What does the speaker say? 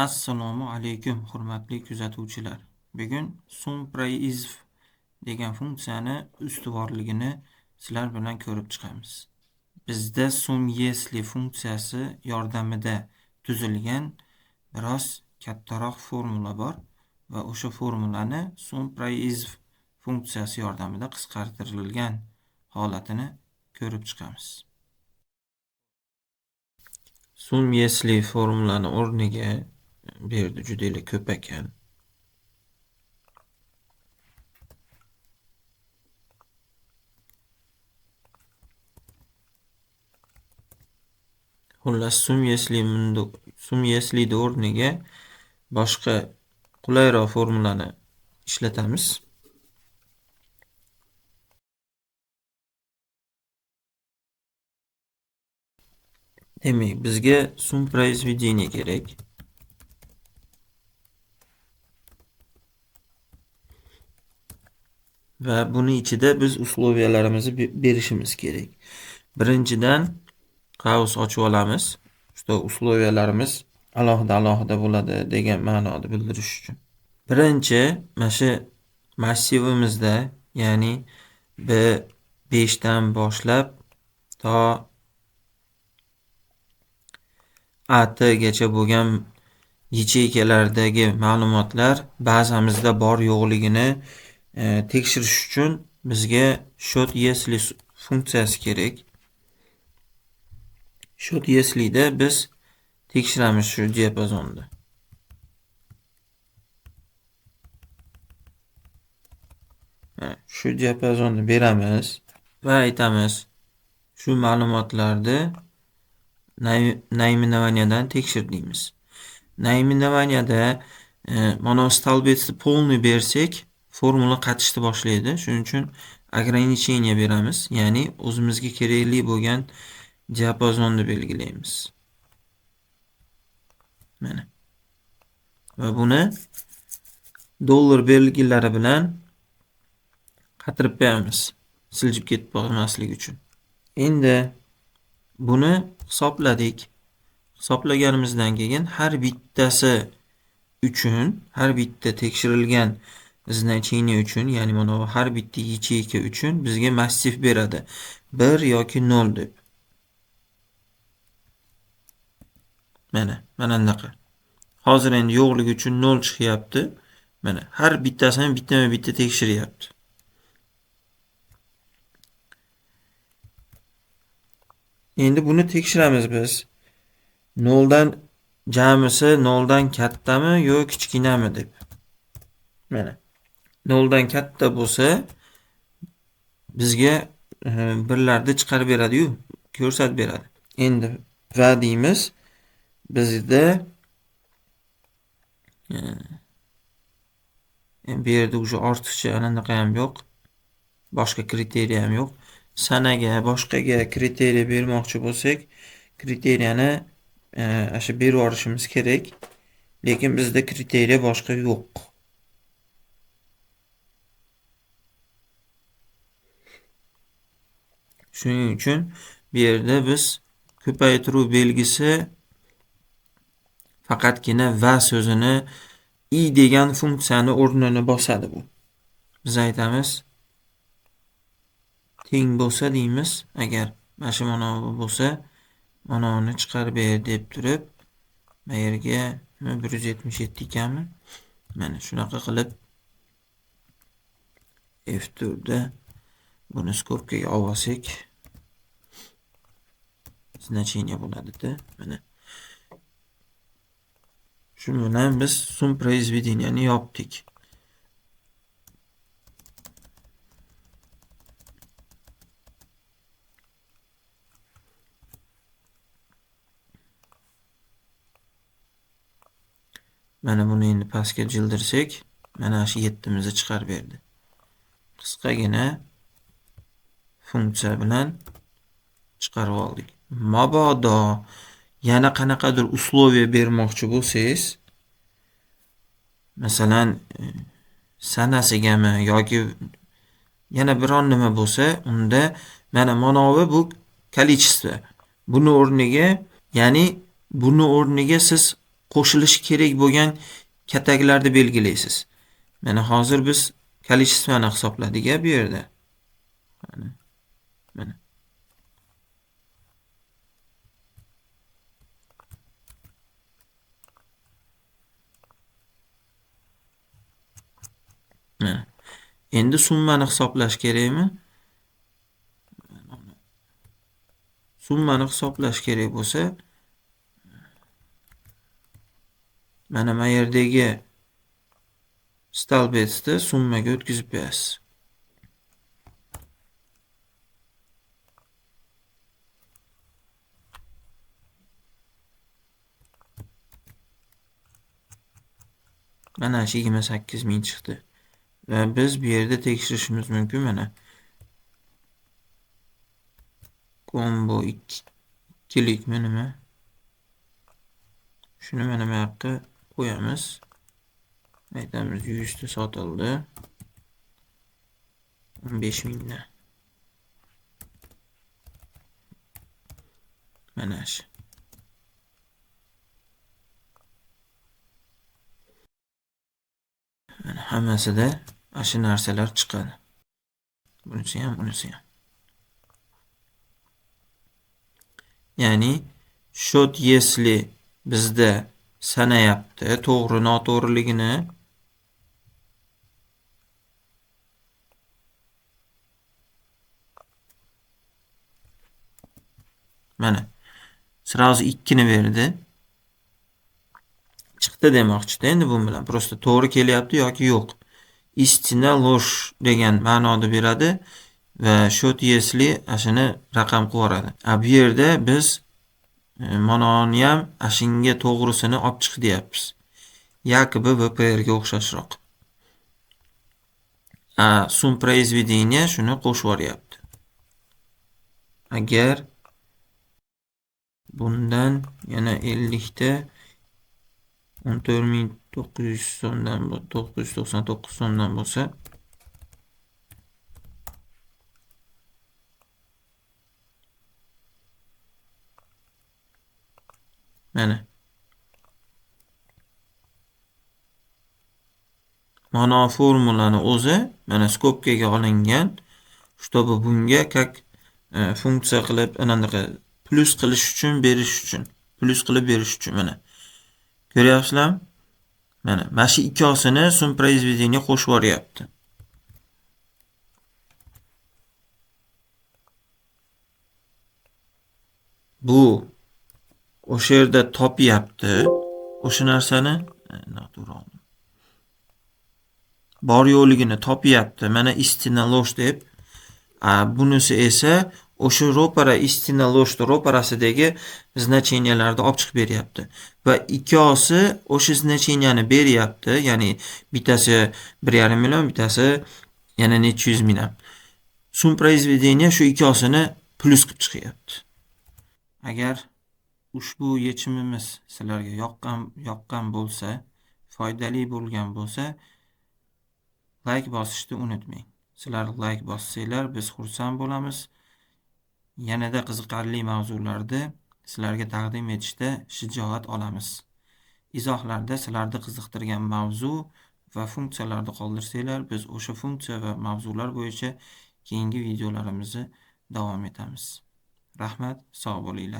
Assalomu alaykum, hurmatli kuzatuvchilar. Bugun SUMPROIZV degan funksiyani ustuvorligini sizlar bilan ko'rib chiqamiz. Bizda SUMYESLI funksiyasi yordamida tuzilgan biroz kattaroq formula bor va o'sha formulani SUMPROIZV funksiyasi yordamida qisqartirilgan holatini ko'rib chiqamiz. SUMYESLI formulani o'rniga bu yerda juda ko'p ekan. Xullas, SUMYESLIni o'rniga boshqa qulayroq formulani ishlatamiz. Demak, bizga SUMPROIZVEDENIYE kerak. Va buni ichida biz условияlarimizni berishimiz kerak. Birinchidan qavs ochib olamiz. Что условияlarimiz alohida-alohida bo'ladi degan ma'noni bildirish uchun. Birinchi, mana shu massivimizda, ya'ni B5 dan boshlab to AT gacha bo'lgan yacheykalardagi ma'lumotlar bazamizda bor yo'qligini tekshirish uchun bizga счет если funksiyasi kerak. Счет если da biz tekshiramiz shu diapazonni. Shu diapazonni beramiz va aytamiz shu ma'lumotlarni наименованиядан tekshir deymiz. Наименованияda mana столбецni полный bersak, formula qatishni boshlaydi. Shuning uchun ограничение beramiz, ya'ni o'zimizga kerakli bo'lgan diapazonni belgilaymiz. Mana. Va buni dollar belgilari bilan qatirib qo'yamiz, siljib ketib qolmasligi uchun. Endi buni hisobladik. Hisoblaganimizdan keyin har bittasi uchun, har bitta tekshirilgan значение uchun, ya'ni mana bu har bitta yacheyka uchun bizga massiv beradi. 1 yoki 0 deb. Mana, mana bunaqa. Hozir endi yo'qligi uchun 0 chiqyapti. Mana har bittasini bittama-bitta tekshiryapti. Endi buni tekshiramiz biz. 0 dan jamisi 0 dan kattami yo kichkinami deb. Mana 0 dan katta bo'lsa bizga birlarni chiqarib beradi-yu, ko'rsatib beradi. Endi va deymiz, bizda bu yerda уже ortiqcha anaqa ham yo'q. Boshqa kriteriya ham yo'q. Sanaga, boshqaga kriteriya bermoqchi bo'lsak, kriteriyani o'sha berib yuborishimiz kerak. Lekin bizda kriteriya boshqa yo'q. Shuning uchun bu yerda biz ko'paytiruv belgisi faqatgina va so'zini i degan funksiyani o'rnini bosadi bu. Biz aytamiz teng bo'lsa deymiz, agar mana shu mana bu bo'lsa, mana uni chiqarib ber deb turib, bu yerga 177 ekanmi? Mana shunaqa qilib F4 da buni skobkaga olib olsak значение bo'ladi-da. Mana shu bilan biz SUMPROIZVEDENIYAni yopdik. Mana buni endi pastga jildirsak, mana shu 7mizni chiqarib berdi. Qisqagina funksiya bilan chiqarib oldik. Mabodo yana qanaqadir условия bermoqchi bo'lsangiz, masalan, sanasigami yoki yana biron nima bo'lsa, unda mana manovi bu количество. Buni o'rniga, ya'ni buni o'rniga siz Qo'shilishi kerak bo'lgan kataklarni belgilaysiz. Mana hozir biz количествоni hisobladik bu yerda. Mana. Mana. Endi summani hisoblash kerakmi? Summani hisoblash kerak bo'lsa, mana bu yerdagi stolbetsni summaga o'tkazib qo'yasiz. Mana shu 28 000 chiqdi. Va biz bu yerda tekshirishimiz mumkin mana. Combo ikkilikmi nima? Shuni mana bu yoqqa qo'yamiz. Aytamiz 100 ta sotildi. 15 000 dan. Mana shu. Mana hammasida ana shu narsalar chiqadi. Bunisi ham, bunisi ham. Ya'ni счет если bizda sanayapti to'g'ri noto'g'riligini. Mana сразу 2 ni berdi. Chiqdi demoqchi-da endi bu bilan. Просто to'g'ri kelyapti yoki yo'q. Истина ложь degan ma'noda beradi va счет если ashuni raqam qilib yuboradi. A bu yerda biz manoni ham ashunga to'g'risini olib chiq deyapmiz. Якобы VPR ga o'xshashroq. A сум произведения shuni qo'shib yuboryapti. Agar bundan yana 50 ta 14 900 so'mdan, 999 so'mdan bo'lsa, mana mana formulani o'zi mana скобка ga olingan, чтобы bunga как funksiya qilib anaqa plyus qilish uchun berish uchun, plyus qilib berish uchun mana. Ko'ryapsizlarmi? Mana shu ikkosini сум произведения qo'shib yuboryapti. Bu o'sha yerda topyapti o'sha narsani, noto'g'ri oldim. Bor yo'qligini topyapti. Mana истина ложь deb. Bunisi esa o'sha ro'para истина ложь ro'parasidagi значения larni olib chiqib beryapti. Va ikkosi o'sha значения ni beryapti. Ya'ni bittasi 1,5 million, bittasi yana necha yuz ming ham. Сум произведения shu ikkosini plyus qilib chiqyapti. Agar ushbu yechimimiz sizlarga yoqqan bo'lsa, foydali bo'lgan bo'lsa, like bosishni unutmang. Sizlar like bossanglar, biz xursand bo'lamiz. Yanada qiziqarli mavzularda sizlarga taqdim etishda shijoat olamiz. Izohlarda sizlarni qiziqtirgan mavzu va funksiyalarni qoldirsanglar, biz o'sha funksiya va mavzular bo'yicha keyingi videolarimizni davom etamiz. Rahmat, sog' bo'linglar.